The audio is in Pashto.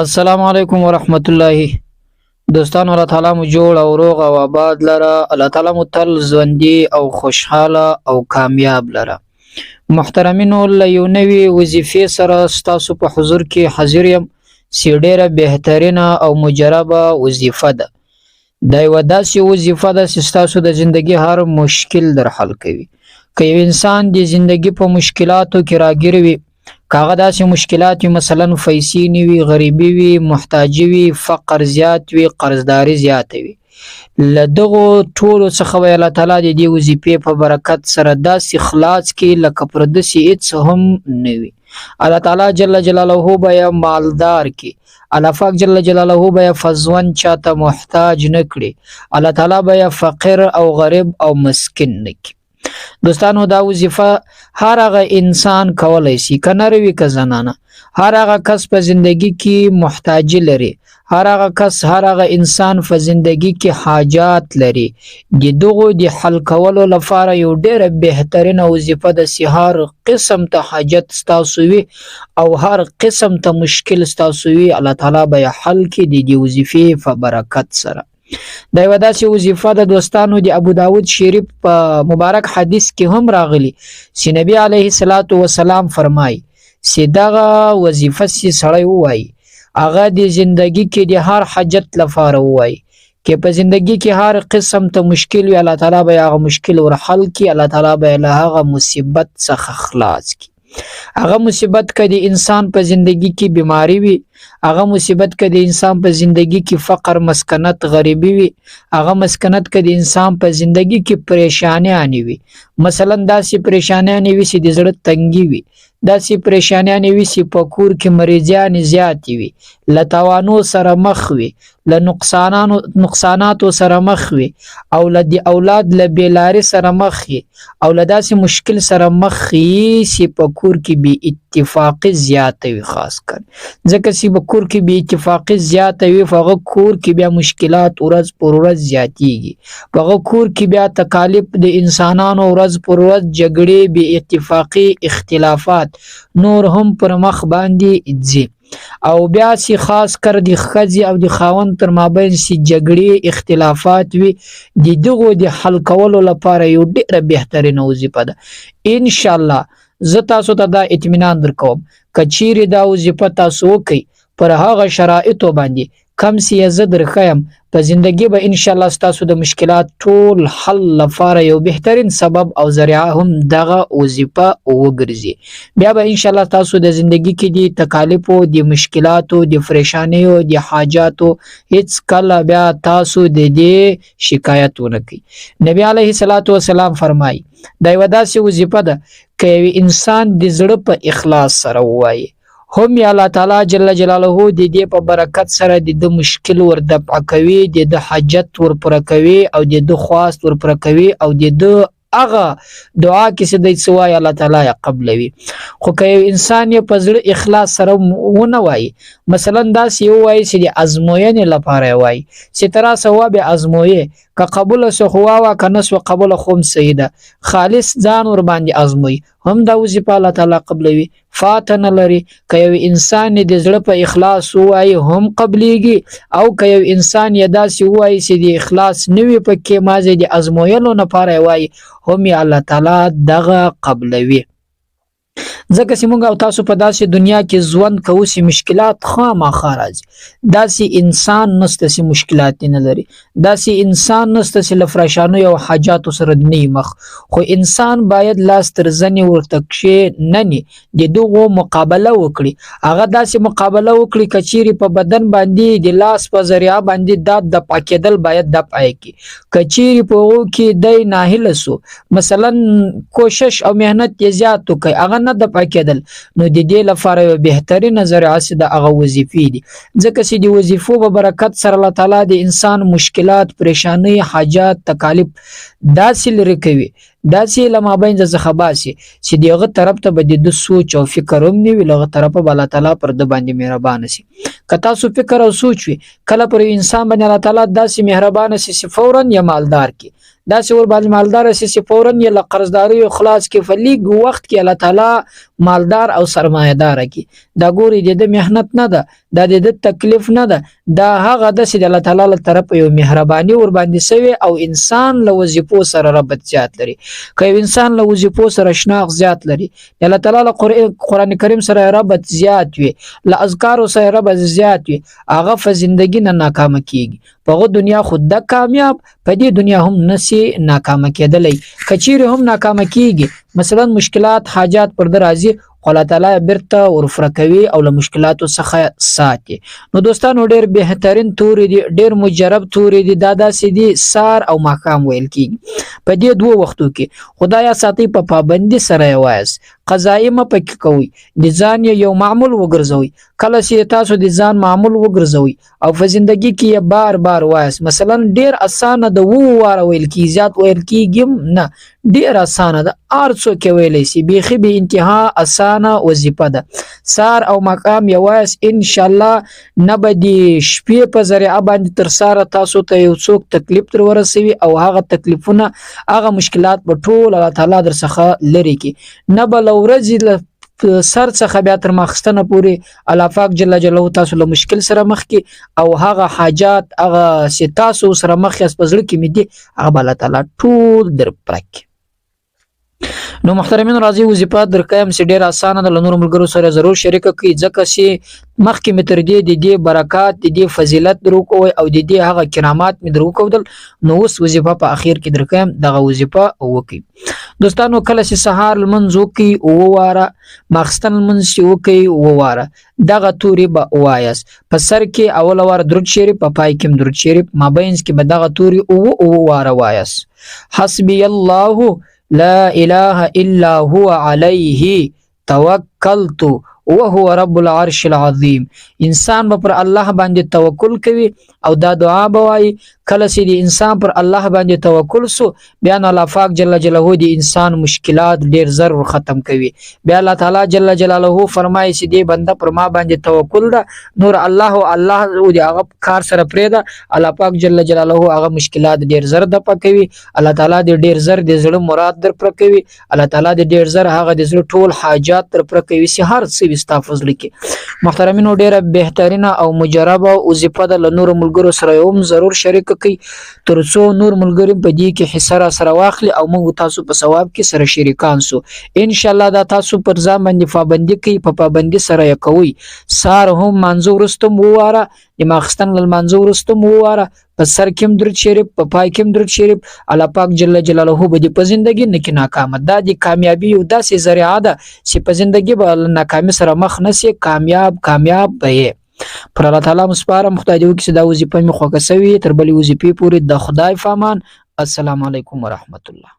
السلام علیکم ورحمت الله دوستانو، الله تعالی مو جوړ او روغ او آباد لره. الله تعالی مو تل ژوندي او خوشحاله او کامیاب لره. محترمینو، له یو نوي وظیفې سره ستاسو په حضور کې حاضر یم چې ډیره بهترینه او مجربه وظیفه ده. دا یوه داسې وظیفه ده چې ستاسو د زندګي هر مشکل در حل کوي. که یو انسان د زندګي په مشکلاتو کې راګیر وي، که هغه داسې مشکلات وي، مثلا فیسې نه وي، غریبي وي، محتاجي وي، فقر زیات وي، قرضداري زیاته وي، له دغو ټولو څخه به الله تعالی د دې وظیفې په برکت سره داسې خلاص کړي لکه پر داسې هېڅ هم نه وي. الله تعالی جل جلاله به یې مالدار کړي، الله پاک جل جلاله به یې فزون چاته محتاج نه کړي، الله تعالی به یې فقیر او غریب او مسکین نه کړي. دوستانو، دا وظیفه هر هغه انسان کولی سي، که نر وي که زنانه، هر هغه کس په زندگی کې محتاجي لري، هر هغه کس، هر هغه انسان په زندگی کې حاجات لري، د دغو د حل کولو لپاره یو ډیره بهترینه وظیفه ده چې هر قسم ته حاجت ستاسو وي او هر قسم ته مشکل ستاسو وي، الله تعالی به یې حل کړي د دې وظیفې په برکت سره. دا یوه داسې وظیفه ده دوستانو، د ابو داود شریف په مبارک حدیث کې هم راغلي چې نبی علیه الصلاة والسلام فرمایي چې دغه وظیفه چې سړی ووایي، هغه د زندگی کې د هر حاجت لپاره ووایي، که په زندگی کې هر قسم ته مشکل وي، الله تعالی به هغه مشکل ور حل کړي، الله تعالی به له هغه مصیبت څخه خلاص کړي. هغه مصیبت که د انسان په زندگی کې بیماری وي، هغه مصیبت که د انسان په زندگی کې فقر، مسکنت، غریبي وي، هغه مسکنت که د انسان په زندگی کې پریشانیانې وي، مثلا داسې پریشانیانې وي چې د زړه تنګي وي، داسې پریشانیانې وي چې په کور کې مریضیانې زیاتې وي، له توانو سره مخ وي، له نقصاناتو سره مخ وي، او له د اولاد له بېلارې سره مخ وي، او له داسې مشکل سره مخ یي چې په کور کې بې اتفاقي زیاته وي. خاص کر ځکه چې په کور کې بې اتفاقي زیاته وي، په هغه کور کې بیا مشکلات ورځ پر ورځ زیاتیږي، په هغه کور کې بیا تکالیف د انسانانو ورځ پر ورځ، جګړې، بې اتفاقي، اختلافات نور هم پر مخ باندې ځي. او بیا چې خاص کر د ښځې او د خاوند تر مابین چې جګړې، اختلافات وي، د دغو د حل کولو لپاره یو ډیره بهترینه وظیفه ده. ان شاء الله زه تاسو ته دا اطمینان درکوم، که چیرې دا وظیفه تاسو وکئ پر هغه شرایطو باندې کم چې یې زه درښیم، په زندگی به ان شاء الله ستاسو د مشکلات ټول حل لپاره یو بهترین سبب او ذریعه هم دغه وظیفه وګرځي. بیا به ان شاء الله تاسو د زندگی کې د تکالیفو، د مشکلاتو، د پریشانیو، د حاجاتو هیڅ کله بیا تاسو د دې شکایت ونه کوي. نبی علیه الصلاة والسلام فرمایي، دا یوه داسې وظیفه ده که یو انسان د زړه په اخلاص سره ووایي، هم یې الله تعالی جل جلاله د دې په برکت سره د ده مشکل ور دفع کوي، د ده حاجت ور پوره کوي، او د ده خواست ور پوره کوي، او د ده هغه دعا کې چې دی څه وایي الله تعالی یې قبلوي. خو که یو انسان یې په زړه اخلاص سره ونه وایي، مثلا داسې یې ووایي چې د ازموینې لپاره یې وایي چې ته راسه وبې ازمویې، که قبوله سوه خو واوا، که نه سوه قبوله خو هم صحیح ده، خالص ځان ورباندې ازموي، هم دا وظیفه الله تعالی قبلوي، فاته نه لري. که یو انسان یې د زړه په اخلاص ووایي هم قبلیږي، او که یو انسان یې داسې ووایي چې د اخلاص نه وي پکې، مازې د ازمویلو لپاره یې وایي، هم یې الله تعالی دغه قبلوي. ځکه چې موږ او تاسو په داسې دنیا کې ژوند کوو چې مشکلات خامخا راځي. داسې انسان نشته چې مشکلات نه لري، داسې انسان نشته چې له پریشانیو او حاجاتو سره نه مخ، خو انسان باید لاس تر زنې ورته کښې د دغو مقابله وکړي. هغه داسې مقابله وکړي که چیرې په بدن باندې د لاس په ذریعه باندې دا دفع کېدل باید دفع یې کړي. که چیرې په هغو کې دی ناهیله سو، مثلا کوشش او محنت یې زیات وکړي، هغه نه دفع کېدل، نو د دې لپاره یو بهترینه ذریعه چې د هغه وظیفې دي. ځکه چې د وظیفو په برکت سره الله تعالی د انسان مشکلات، پریشانۍ، حاجات، تکالیف داسې لرې کوي، داسې له مابینځه څخه باسي چې د هغه طرف ته به د ده سوچ او فکر هم نه وي، له هغه طرفه به الله تعالی پر ده باندې مهربانه سي. که تاسو فکر او سوچ وي، کله پر یو انسان باندې الله تعالی داسې مهربانه سي چې فورا یې مالدار کړي، داسې ور باندې مالدار سي چې فوراً یې له قرضداریو خلاص کړي، په لږ وخت کې الله تعالی مالدار او سرمایه دار کړي. دا ګوري د ده محنت نه ده، دا د ده تکلیف نه ده، دا هغه ده چې د الله تعالی له طرفه یو مهرباني ورباندې سوې او انسان له وظیفو سره ربط زیات لري. که یو انسان له وظیفو سره شناخت زیات لري، د الله تعالی له قرآن کریم سره ربط زیات وي، له اذکارو سره ربط زیات وي، هغه په زندګي نه ناکامه کیږي. په هغه دنیا خو د کامیاب، په دې دنیا هم نسی ناکامه کېدلی. که چیرې هم ناکامه کیږي، مثلا مشکلات حاجات پر ده راځي، خو الله تعالی بیرته ورفره کوي او له مشکلاتو څخه ساتي. نو دوستانو ډېر بهترین توري دي، ډېر مجرب توري دي، دا داسې دي سار او ماښام ویل کیږي په دې دوو وختو کې. خدایا ساتي په پابندي سره یې وایاست، قضایي مه پکې کوئ، د ځان یې یو معمول وګرځوئ. کله چې تاسو د ځان معمول وګرځوئ او په زندګي کې یې بار بار وایاست، مثلا ډېر اسانه ده، اووه واره ویل کیږي، زیات ویل کیږي نه، ډېر اسانه ده، هر څوک یې ویلی سي، بیخي بې انتها اسانه وظیفه ده. سار او ماښام یې وایاست، انشاءالله نه به د شپې په ذریعه باندې تر ساره تاسو ته یو څوک تکلیف در ورسوي او هغه تکلیفونه هغه مشکلات به ټول الله تعالی در څخه لرې کړي. نه به له ورځې له سر څخه بیا تر ماخستنه پورې الله پاک جل جلاله تاسو له مشکل سره مخ کړي او هغه حاجات هغه چې تاسو سره مخ یاست په زړه کې مې دي، هغه به الله تعالی ټول در پوره کړي. نو محترمین راځي وظیفه درکایم چې ډېره اسانه ده، له نورو ملګرو سره ضرور شریکه کړئ، ځکه چې مخکې مې تر دې د دې برکات د دې فضیلت در وکوئ او د دې هغه کرامات مې در وکودل. نو اوس وظیفه په اخیر کې درکایم، دغه وظیفه وکړئ. دوستانو کله چې سهار لمونځ وکړئ اووه واره، ماخستن لمونځ چې وکړئ اووه واره، دغه توري به ووایاست. په سر کې اوله واره درود شریف، په پای کې هم درود شریف، مابینځ کې به دغه توري اووه اووه واره وایاست. حسبي الله لا اله الا هو علیه توکلت وهو رب العرش العظیم. انسان به پر الله باندې توکل کوي او دا دعا به وایي. کله چې د انسان پر الله باندې توکل سو، بیا نو الله پاک جل جلاله د انسان مشکلات ډیر زر ختم کوي. بیا الله تعالی جل جلاله فرمایي چې دې بنده پر ما باندې توکل ده، نور الله او الله او د هغه کار سره پرېږده. الله پاک جل جلاله هغه مشکلات ډیر زر دفع کوي. الله تعالی دې ډیر زر د زړه مراد در پوره کوي. الله تعالی دې ډیر زر هغه د زړه ټول حاجات در پوره کوي چې هر څه وي ستا په زړه کې. محترمینو ډیره بهترینه او مجربه وظیفه ده، له نورو ملګرو سره یې هم ضرور شریکه کړئ تر څو نور ملګري په دې کې حصه را سره واخلي او موږ تاسو په ثواب کې سره شریکان سو. انشاءالله دا تاسو پر ځان باندې پابندي کوئ، په پابندي سره یې کوئ. سهار هم لمانځه وروسته هم وواره، د ماخستن له لمانځه وروسته هم وواره، په سر کې هم درود شریف، په پای کې هم درود شریف. الله پاک جل جلاله به دې په زندګي نه کې ناکامه. دا د کامیابي یو داسې ذریعه ده چې په زندګي به له ناکامي سره مخ نه سې، کامیاب کامیاب به یې. پر الله تعالی مو سپارم، خدای دې وکړي چې دا وظیفه مې خوښه سوي. تر بلې وظیفې پورې د خدای فامان. السلام علیکم ورحمت الله.